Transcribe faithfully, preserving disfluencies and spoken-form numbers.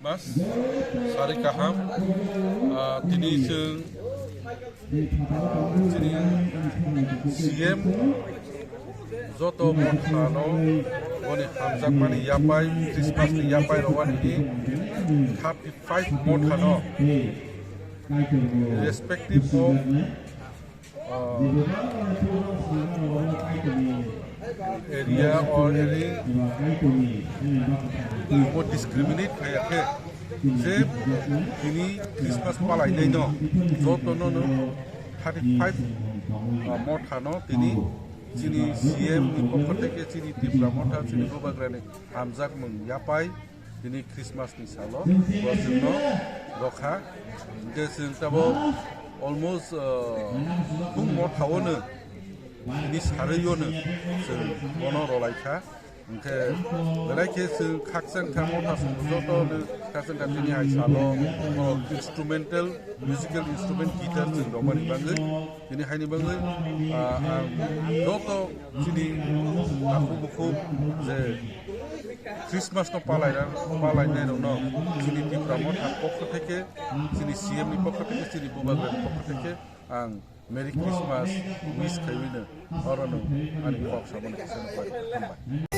Mas, sari kaham, ah, tini chwng, chini C M joto mothano boni hamjakmani yapai, Christmas ni yapai rwani thirty five mothano, respective of, ah, area or any, bo discriminate khaya khe je tini Christmas palainai no joto no no thirty five, ah, mothano tini chini C M ni pokho theke chini Tipra motha chini bubagrani hamjakmung yapai tini Christmas ni salo bo chwngno rokha. Hingke chwng tabo almost, ah, khung mothaono tini sarwiono chwng bono rolaikha. Hingke belai khe chwng khakchang kha motha song joto no khakchang kha tini hai salo, o instrumental, musical instrument guitar chwng romani bagwi. Tini haini bagwi, ah, ang joto chini takhuk bukhuk je Christmas no palai, palainai rokno chini Tipra motha pokho theke, chini C M ni pokho theke, chini bubagrani pokho theke ang Merry Christmas wish khaiwino orono ani kok samani kisa no pari. Hambai.